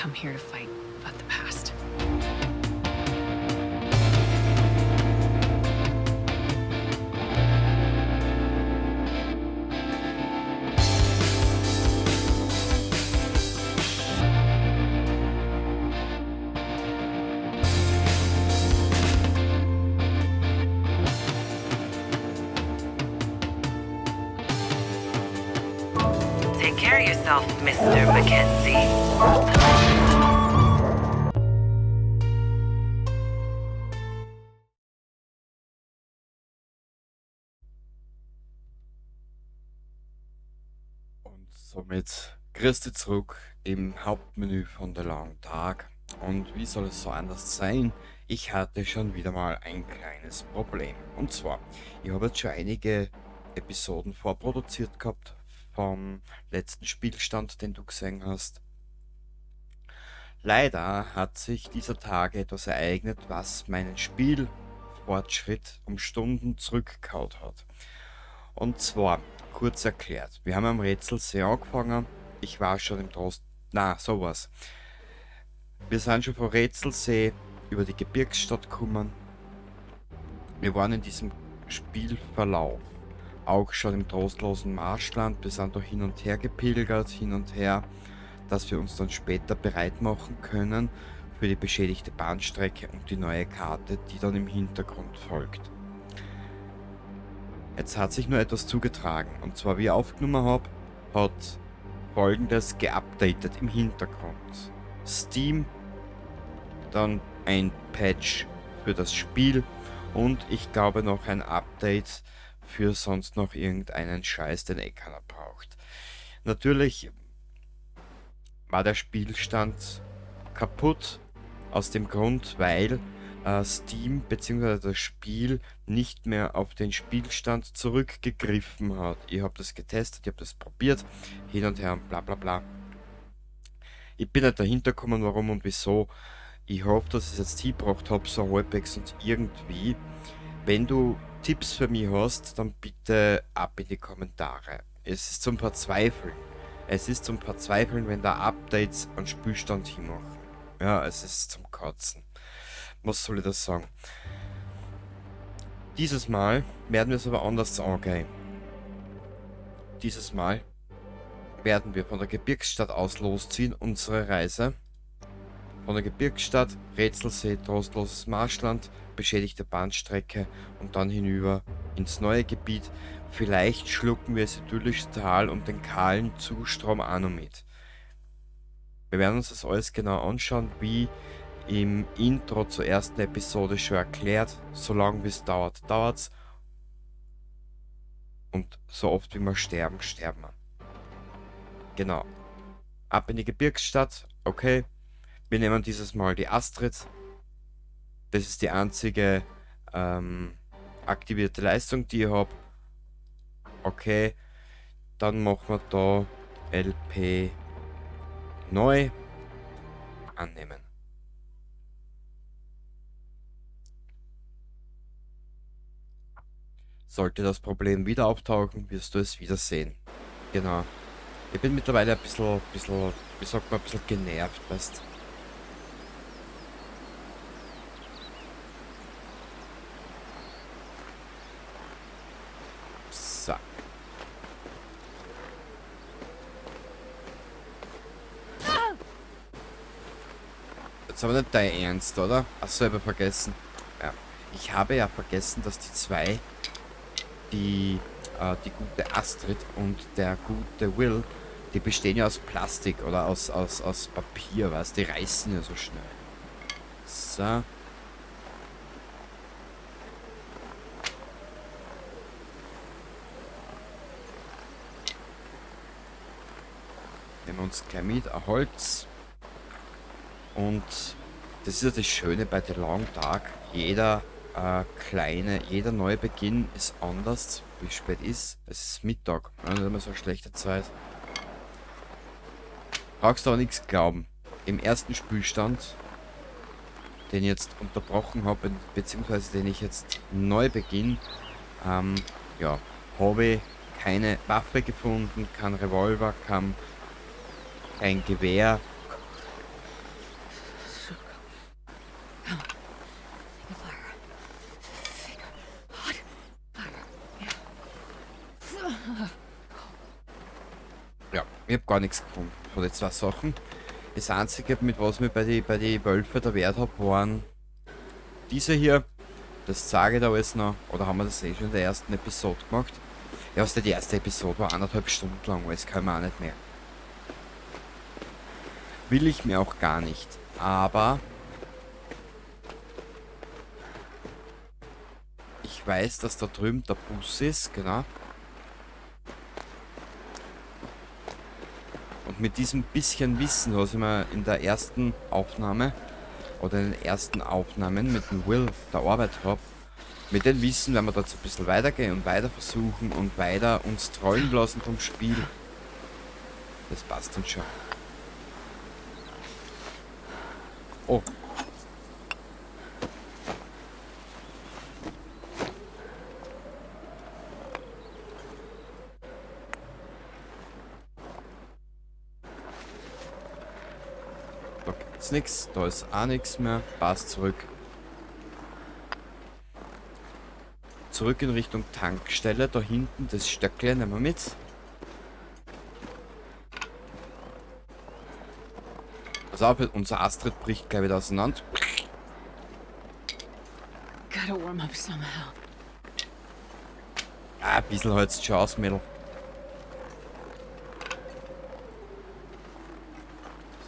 come here to fight about the past. Take care of yourself, Mr. Mackenzie. Und somit grüß dich zurück im Hauptmenü von The Long Dark. Und wie soll es so anders sein? Ich hatte schon wieder mal ein kleines Problem. Und zwar, ich habe jetzt schon einige Episoden vorproduziert gehabt vom letzten Spielstand, den du gesehen hast. Leider hat sich dieser Tage etwas ereignet, was meinen Spielfortschritt um Stunden zurückgehauen hat. Und zwar, kurz erklärt, wir haben am Rätselsee angefangen, ich war schon im Trost... Na, sowas. Wir sind schon von Rätselsee über die Gebirgsstadt gekommen. Wir waren in diesem Spielverlauf auch schon im trostlosen Marschland. Wir sind da hin und her gepilgert, hin und her, dass wir uns dann später bereit machen können für die beschädigte Bahnstrecke und die neue Karte, die dann im Hintergrund folgt. Jetzt hat sich nur etwas zugetragen. Und zwar, wie ich aufgenommen hab, hat Folgendes geupdatet im Hintergrund. Steam, dann ein Patch für das Spiel und ich glaube noch ein Update für sonst noch irgendeinen Scheiß, den eh keiner braucht. Natürlich war der Spielstand kaputt, aus dem Grund, weil Steam beziehungsweise das Spiel nicht mehr auf den Spielstand zurückgegriffen hat. Ich hab das getestet, ich hab das probiert, hin und her und bla bla bla. Ich bin nicht dahinter gekommen, warum und wieso. Ich hoffe, dass ich es jetzt hingebracht hab, so halbwegs und irgendwie. Wenn du Tipps für mich hast, dann bitte ab in die Kommentare. Es ist zum Verzweifeln. Es ist zum Verzweifeln, wenn da Updates an Spielstand hinmachen. Ja, es ist zum Kotzen. Was soll ich das sagen? Dieses Mal werden wir es aber anders angehen. Dieses Mal werden wir von der Gebirgsstadt aus losziehen, unsere Reise. Von der Gebirgsstadt, Rätselsee, trostloses Marschland, beschädigte Bahnstrecke und dann hinüber ins neue Gebiet. Vielleicht schlucken wir das idyllische Tal und den kahlen Zustrom auch noch mit. Wir werden uns das alles genau anschauen, wie im Intro zur ersten Episode schon erklärt. Solange wie es dauert, dauert's. Und so oft wie wir sterben, sterben wir. Genau. Ab in die Gebirgsstadt. Okay. Wir nehmen dieses Mal die Astrid. Das ist die einzige aktivierte Leistung, die ich hab. Okay. Dann machen wir da LP neu annehmen. Sollte das Problem wieder auftauchen, wirst du es wieder sehen. Genau. Ich bin mittlerweile ein bisschen, bisschen, wie sagt man, ein bisschen genervt, weißt. So. Jetzt aber nicht dein Ernst, oder? Achso, ich habe vergessen. Ja. Ich habe ja vergessen, dass die zwei, die gute Astrid und der gute Will, die bestehen ja aus Plastik oder aus Papier, weißt du? Die reißen ja so schnell. So. Nehmen wir uns gleich mit, ein Holz. Und das ist ja das Schöne bei The Long Dark. Jeder kleine, jeder neue Beginn ist anders. Wie spät ist? Es ist Mittag. Ja, das ist immer so eine schlechte Zeit. Brauchst du aber nichts glauben. Im ersten Spielstand, den ich jetzt unterbrochen habe, beziehungsweise den ich jetzt neu beginne, ja, habe ich keine Waffe gefunden, kein Revolver, kein Gewehr. Ich habe gar nichts gefunden von den zwei Sachen. Das einzige, mit was mir bei die Wölfe der Wert habe, waren diese hier. Das zeige ich da alles noch. Oder haben wir das eh schon in der ersten Episode gemacht? Ja, was die erste Episode war 1,5 Stunden lang, das kann man auch nicht mehr. Will ich mir auch gar nicht. Aber ich weiß, dass da drüben der Bus ist, genau. Und mit diesem bisschen Wissen, was ich mir in der ersten Aufnahme oder in den ersten Aufnahmen mit dem Will der Arbeit habe, mit dem Wissen werden wir da jetzt ein bisschen weitergehen und weiter versuchen und weiter uns trollen lassen vom Spiel. Das passt dann schon. Oh. Da gibt's nix, da ist auch nix mehr. Passt zurück. Zurück in Richtung Tankstelle. Da hinten das Stöckle nehmen wir mit. Also auf, unser Astrid bricht gleich wieder auseinander. Gotta warm up somehow. Ah, ein bisschen hältst du schon aus, Mädel.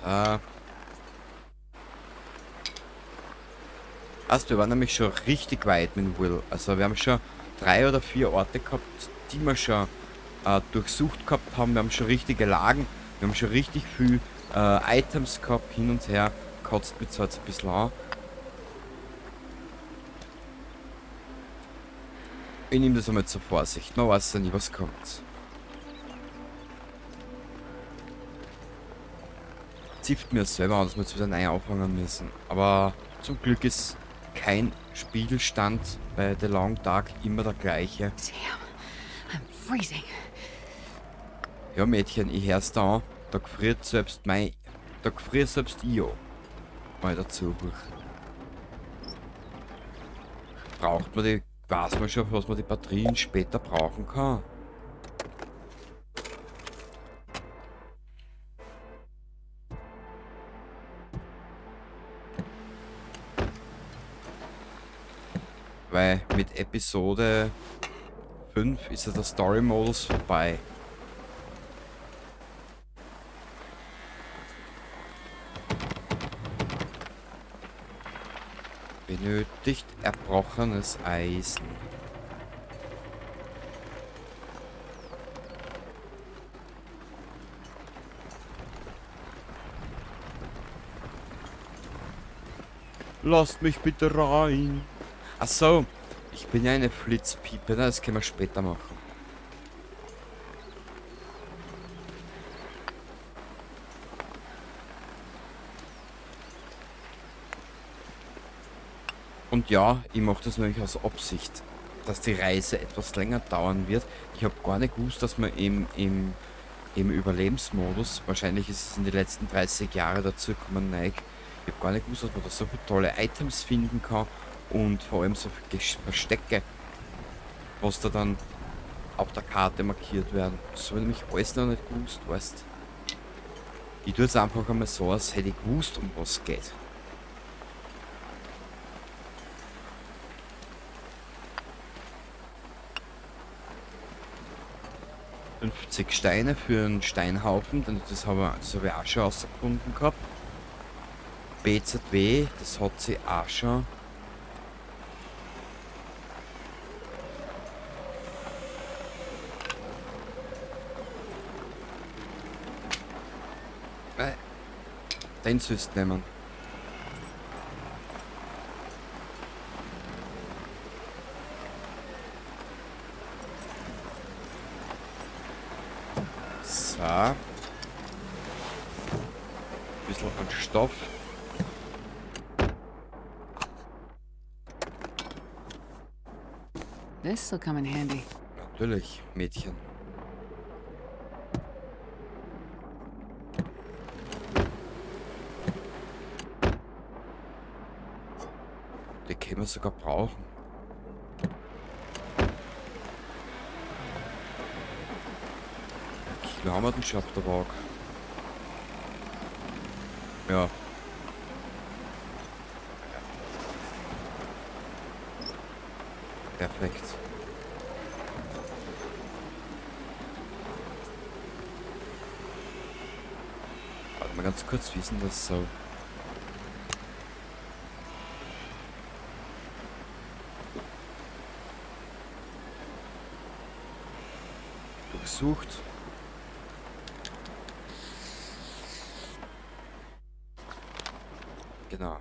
So. Also, wir waren nämlich schon richtig weit mit Will. Also wir haben schon 3 oder 4 Orte gehabt, die wir schon durchsucht gehabt haben. Wir haben schon richtige Lagen, wir haben schon richtig viel Items gehabt, hin und her. Kotzt mich zwar jetzt ein bisschen an. Ich nehme das einmal zur Vorsicht. Man weiß ja nie, was kommt. Zipft mir selber an, dass wir jetzt wieder neu anfangen müssen. Aber zum Glück ist kein Spiegelstand bei The Long Dark immer der gleiche. Damn, I'm freezing. Ja, Mädchen, ich hör's da an. Da gefriert selbst mein, da gefriert selbst ich an. Mal dazu. Braucht man die, weiß man schon, was man die Batterien später brauchen kann. Weil mit Episode 5 ist ja der Story-Modus vorbei. Benötigt erbrochenes Eisen. Lasst mich bitte rein. Ach so, ich bin ja eine Flitzpiepe, ne? Das können wir später machen. Und ja, ich mach das nämlich aus Absicht, dass die Reise etwas länger dauern wird. Ich hab gar nicht gewusst, dass man im Überlebensmodus, wahrscheinlich ist es in den letzten 30 Jahren dazu gekommen, nein, ich hab gar nicht gewusst, dass man da so viele tolle Items finden kann und vor allem so viele Verstecke, was da dann auf der Karte markiert werden. Das hab ich nämlich alles noch nicht gewusst, weißt. Ich tue jetzt einfach einmal so, als hätte ich gewusst, um was es geht. 50 Steine für einen Steinhaufen, denn das habe ich auch schon rausgefunden gehabt. BZW, das hat sie auch schon. Den sollst du nehmen. So. Ein bisschen an Stoff. This'll come in handy. Natürlich, Mädchen. Die können wir sogar brauchen. Wir haben den Chapter Walk. Ja. Perfekt. Warte mal ganz kurz, wie ist denn das so? Durchsucht. Genau.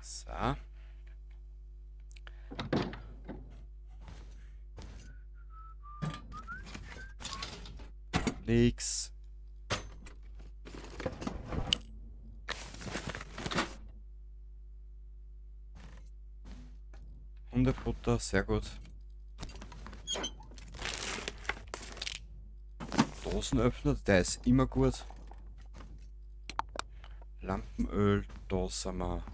So. Nix. Hundefutter, sehr gut. Dosenöffner, der ist immer gut. Lampenöl, da sind wir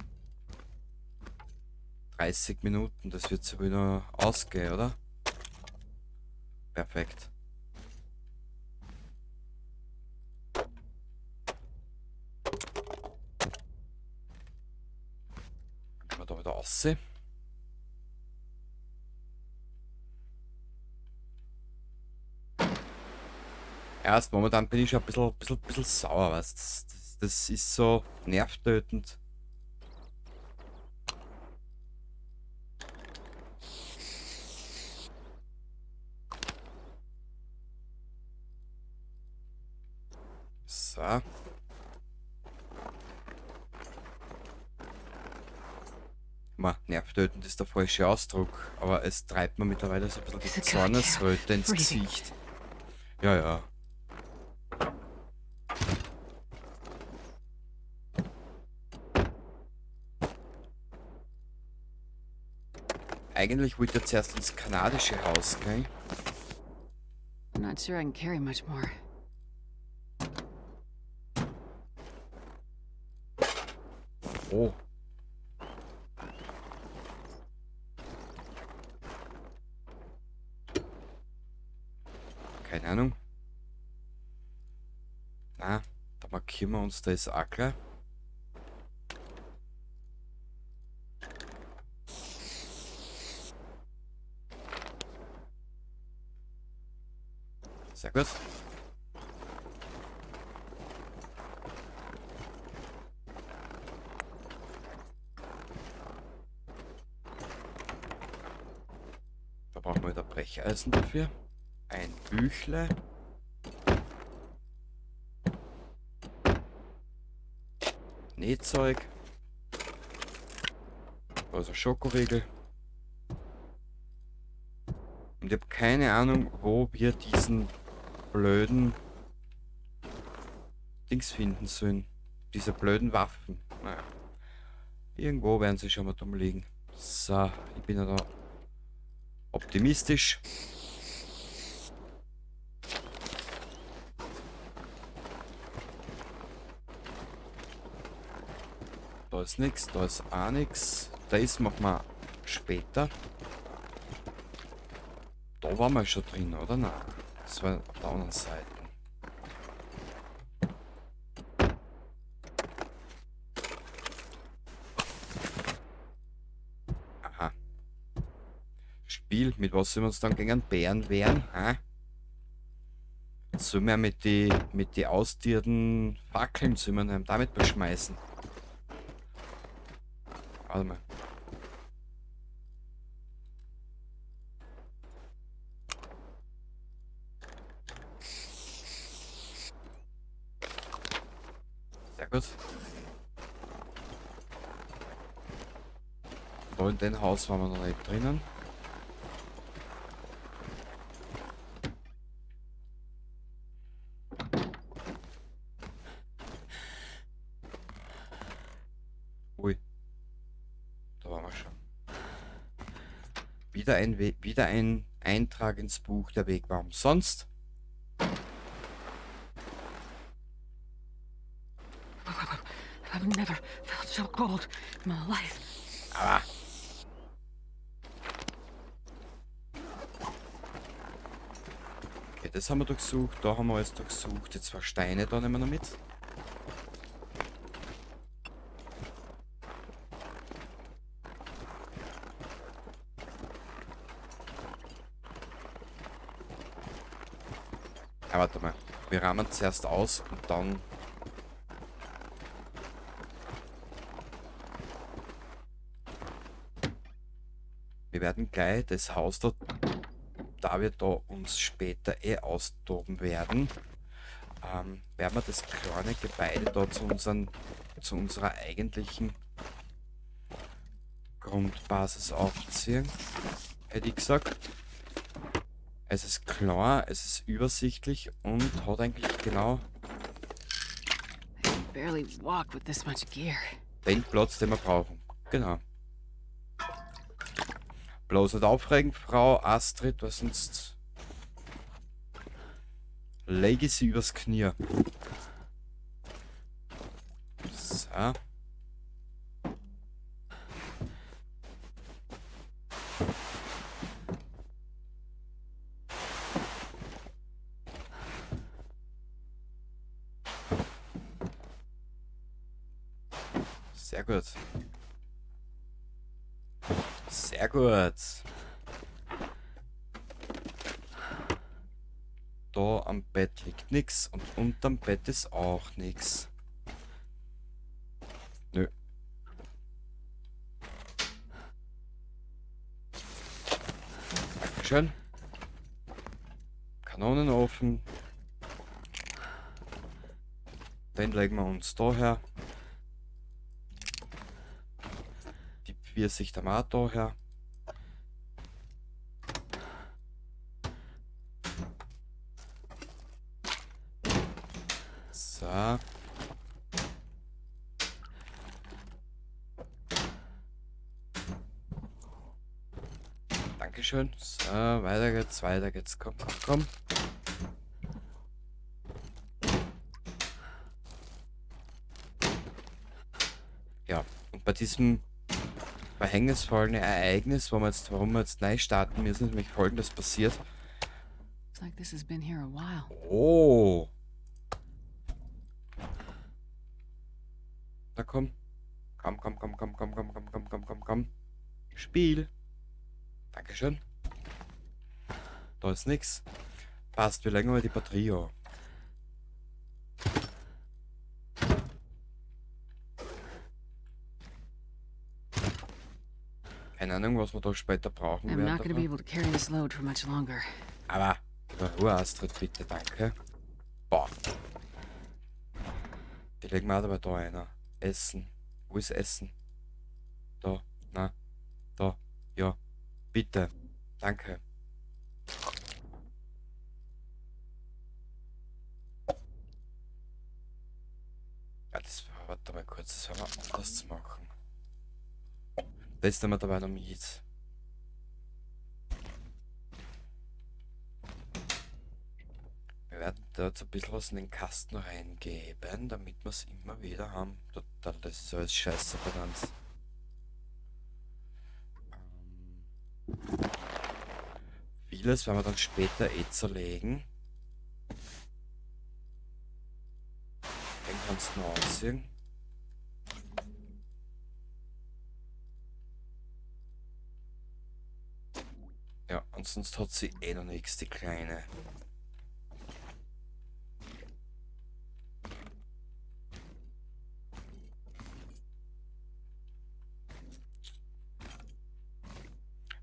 30 Minuten, das wird sich wieder ausgehen, oder? Perfekt. Dann gehen wir da wieder raus. Erst momentan bin ich schon ein bisschen sauer, weißt du? Das ist so nervtötend. So. Ma, nervtötend ist der falsche Ausdruck, aber es treibt mir mittlerweile so ein bisschen die Zornesröte ins Gesicht. Ja, ja. Eigentlich wollte ich zuerst ins kanadische Haus, gell? I'm not sure I can carry much more. Oh. Keine Ahnung. Na, da markieren wir uns das auch gleich. Sehr gut. Da brauchen wir wieder Brecheisen dafür. Ein Büchle. Nähzeug. Also Schokoriegel. Und ich habe keine Ahnung, wo wir diesen blöden Dings finden sollen. Diese blöden Waffen. Naja. Irgendwo werden sie schon mal dumm liegen. So, ich bin ja da optimistisch. Da ist nix, da ist auch nix. Das machen wir später. Da waren wir schon drin, oder? Nein. Das war auf der anderen Seite. Aha. Spiel, mit was sollen wir uns dann gegen einen Bären wehren? Hä? Sollen wir mit die ausdierten Fackeln, sollen wir ihn damit beschmeißen? Warte mal. Sehr gut. Da in dem Haus waren wir noch nicht drinnen. Ui. Da waren wir schon. Wieder ein Eintrag ins Buch, der Weg war umsonst. I've never felt so cold in my life. Aber. Okay, das haben wir durchsucht, da haben wir alles durchsucht. Die zwei Steine da nehmen wir noch mit. Ja, warte mal. Wir rahmen zuerst aus und dann... Wir werden gleich das Haus da, da wir da uns später eh austoben werden, werden wir das kleine Gebäude da zu unserer eigentlichen Grundbasis aufziehen, hätte ich gesagt. Es ist klar, es ist übersichtlich und hat eigentlich genau I can barely walk with this much gear. den Platz, den wir brauchen. Genau. Bloß nicht aufregen, Frau Astrid, weil sonst lege ich sie übers Knie. So. Sehr gut. Sehr gut. Da am Bett liegt nix und unterm Bett ist auch nix. Nö. Dankeschön. Kanonenofen. Den legen wir uns da her. Die Pfirsich da auch da her. So. Dankeschön. So, weiter geht's, weiter geht's. Komm, komm, komm. Ja, und bei diesem verhängnisvollen Ereignis, warum wir jetzt neu starten müssen, ist nämlich Folgendes passiert. Looks like this has been here a while. Oh. Na komm. Komm, komm, komm, komm, komm, komm, komm, komm, komm, komm, komm. Spiel. Dankeschön. Da ist nix. Passt, wir legen mal die Batterie an. Keine Ahnung, was wir da später brauchen I'm werden not going to be davon. able to carry this load for much longer. Aber Ruhe, Astrid, bitte, danke. Boah. Die legen wir auch dabei da einer. Essen. Wo ist Essen? Da. Na. Da. Ja. Bitte. Danke. Ja, das war, warte mal kurz, das werden wir anders machen. Das nehmen wir dabei noch mit. Wir werden da jetzt ein bisschen was in den Kasten reingeben, damit wir's immer wieder haben. Total, das ist alles scheiße bei uns. Vieles werden wir dann später eh zerlegen. Den kannst du noch anziehen. Ja, und sonst hat sie eh noch nichts, die Kleine.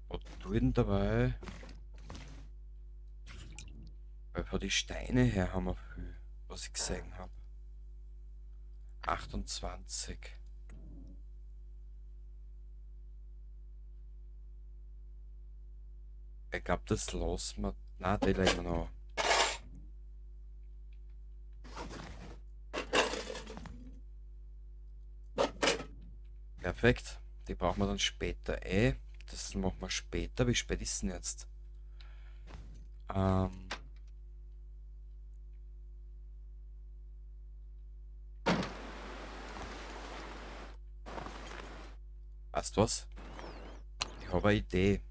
Was tue ich denn dabei? Weil von die Steine her haben wir viel, was ich gesehen hab. 28. Ich glaub, das lassen wir. Nein, die legen wir noch. Perfekt. Die brauchen wir dann später eh. Das machen wir später. Wie spät ist denn jetzt? Weißt du was? Ich habe eine Idee.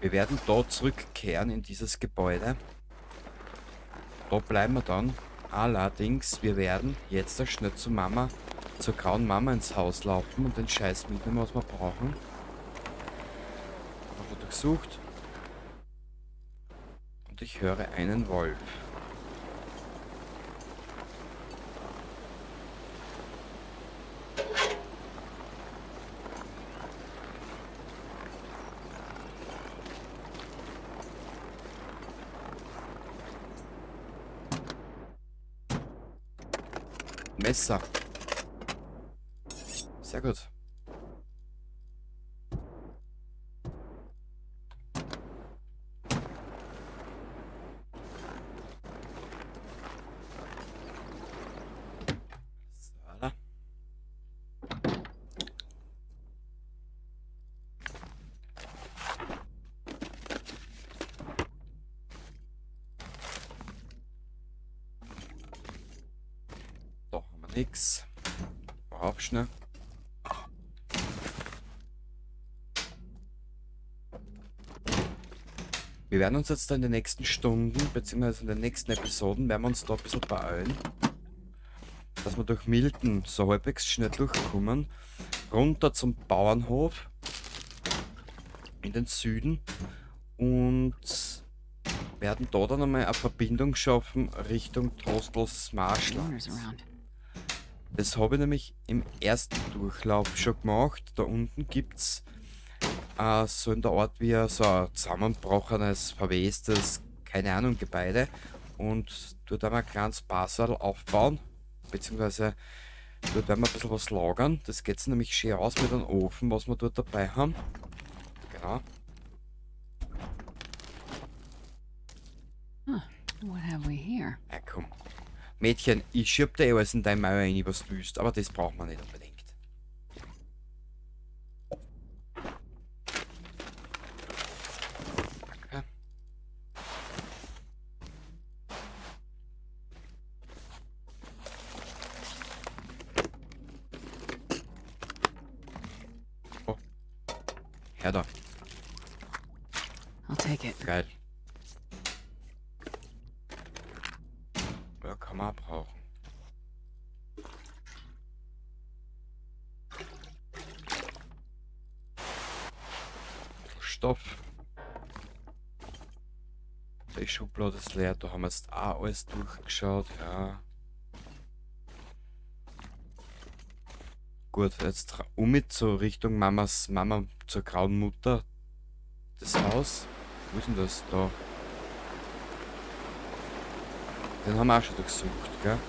Wir werden dort zurückkehren in dieses Gebäude. Da bleiben wir dann. Allerdings, wir werden jetzt da schnell zu Mama, zur grauen Mama ins Haus laufen und den Scheiß mitnehmen, was wir brauchen. Haben wir durchsucht. Und ich höre einen Wolf. Messer. Sehr gut. So, da. Da haben wir nix. Auf schnell. Wir werden uns jetzt da in den nächsten Stunden, beziehungsweise in den nächsten Episoden, werden wir uns da ein bisschen beeilen, dass wir durch Milton so halbwegs schnell durchkommen. Runter zum Bauernhof in den Süden und werden da dann einmal eine Verbindung schaffen Richtung trostloses Marschland. Loners around. Das habe ich nämlich im ersten Durchlauf schon gemacht. Da unten gibt's so in der Art wie so ein zusammenbrochenes, verwestes, keine Ahnung, Gebäude. Und dort werden wir ein kleines Basel aufbauen, beziehungsweise dort werden wir ein bisschen was lagern. Das geht nämlich schön aus mit einem Ofen, was wir dort dabei haben. Genau. Huh. What have we here? Ja, komm. Mädchen, ich schieb dir eh alles in dein Maul rein, was du willst, aber das braucht man nicht unbedingt. Danke. Oh. Her da. I'll take it. Geil. Ja, kann man auch brauchen. Stoff. Die Schublade ist leer, da haben wir jetzt auch alles durchgeschaut, ja. Gut, jetzt um mit zur Richtung Mamas Mama, zur grauen Mutter. Das Haus. Wo ist denn das? Da. Den haben wir auch schon durchsucht, gell?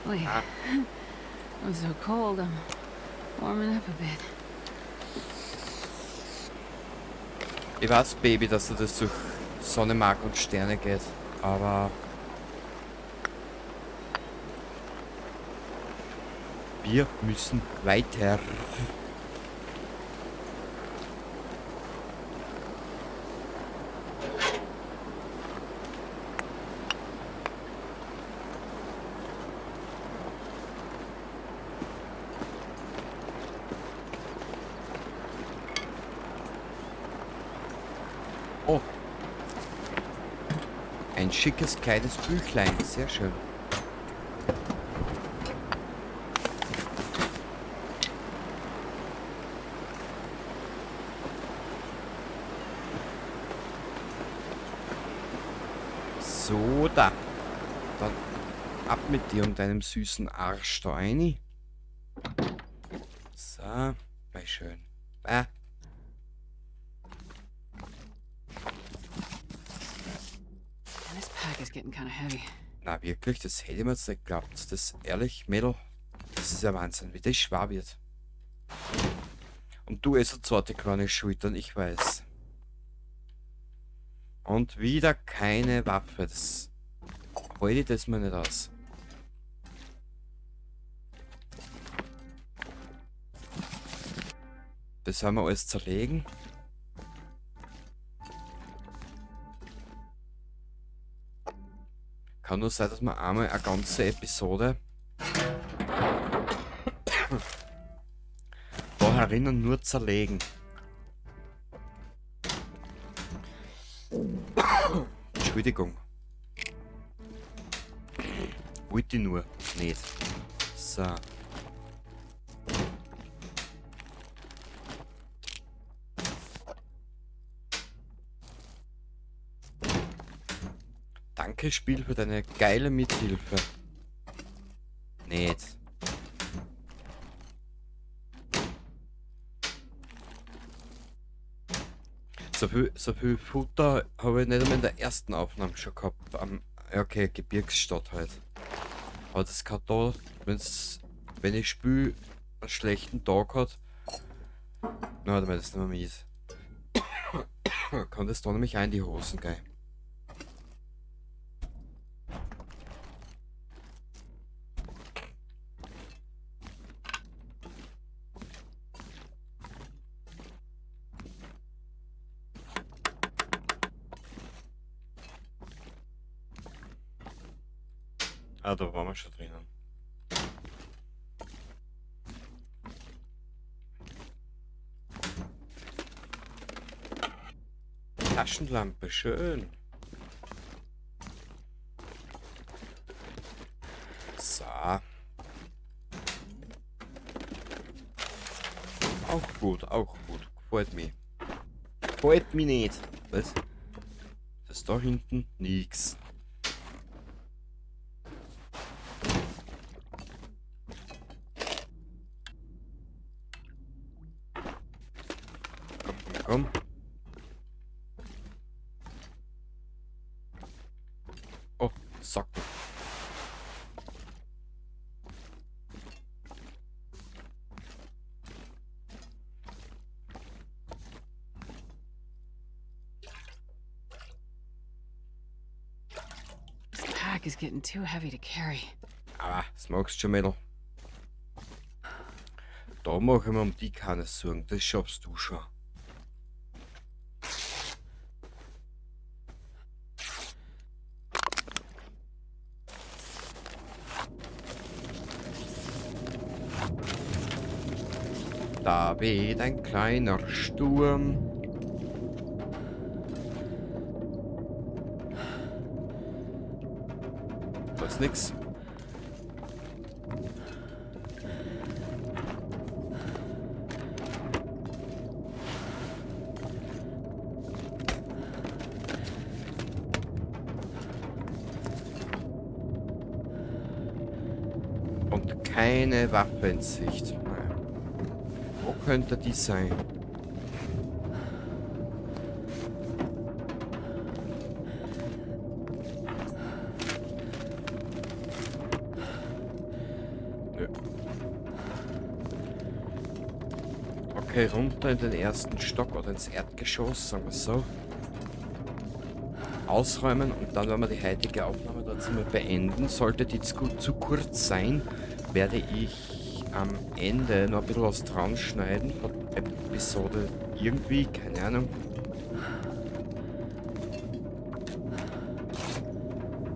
Wait. Ah. I'm so cold, I'm warming up a bit. Ich weiß, Baby, dass du das durch Sonne, Mark und Sterne geht, aber wir müssen weiter. Oh. Ein schickes kleines Büchlein, sehr schön. So, da. Dann ab mit dir und deinem süßen Arsch da rein. So, mal schön. Ah. This pack is getting kind of heavy. Na wirklich, das hätte ich mir jetzt nicht geglaubt. Das, ehrlich, Mädel, das ist ja Wahnsinn, wie das schwer wird. Und du eh so zarte kleine Schultern, ich weiß. Und wieder keine Waffe. Das halte ich das mal nicht aus. Das werden wir alles zerlegen. Kann nur sein, dass wir einmal eine ganze Episode da herinnen nur zerlegen. Entschuldigung. Wollte ich nur nicht. So. Danke, Spiel, für deine geile Mithilfe. Nicht. So viel Futter habe ich nicht einmal in der ersten Aufnahme schon gehabt. Okay, Gebirgsstadt halt. Aber das kann da, wenn ich spiele, einen schlechten Tag hat. Na, warte mal, das ist nicht mehr mies. Kann das da nämlich auch in die Hosen gehen. Ah, da waren wir schon drinnen. Taschenlampe, schön. So. Auch gut, auch gut. Gefällt mir. Gefällt mir nicht. Was? Das ist da hinten nix. Komm, komm. Oh, Socken. This pack is getting too heavy to carry. Aber das magst du schon, Mädel. Da mache ich mir um die keine Sorgen, das schaffst du schon. Da weht ein kleiner Sturm. Da ist nix. Und keine Waffe in Sicht. Naja. Wo könnte die sein? Nö. Okay, runter in den ersten Stock oder ins Erdgeschoss, sagen wir so. Ausräumen und dann werden wir die heutige Aufnahme dazu mal beenden. Sollte die zu kurz sein, werde ich am Ende noch ein bisschen was dran schneiden von Episode irgendwie, keine Ahnung.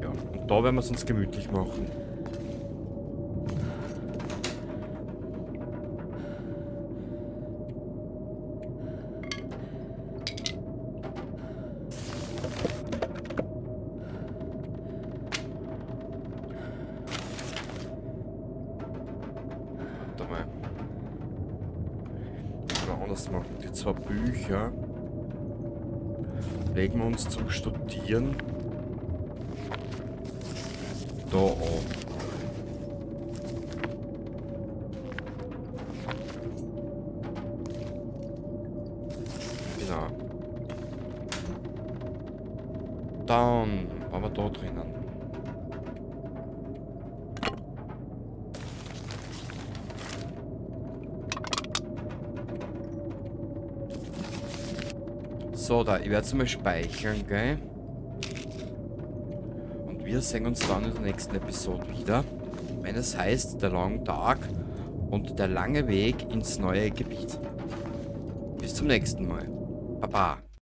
Ja, und da werden wir es uns gemütlich machen. Anders machen. Die zwei Bücher legen wir uns zum Studieren da an. Genau. Dann waren wir da drinnen. So, da, ich werde es mal speichern, gell? Und wir sehen uns dann in der nächsten Episode wieder, wenn es heißt, der Long Dark und der lange Weg ins neue Gebiet. zum nächsten Mal. Baba.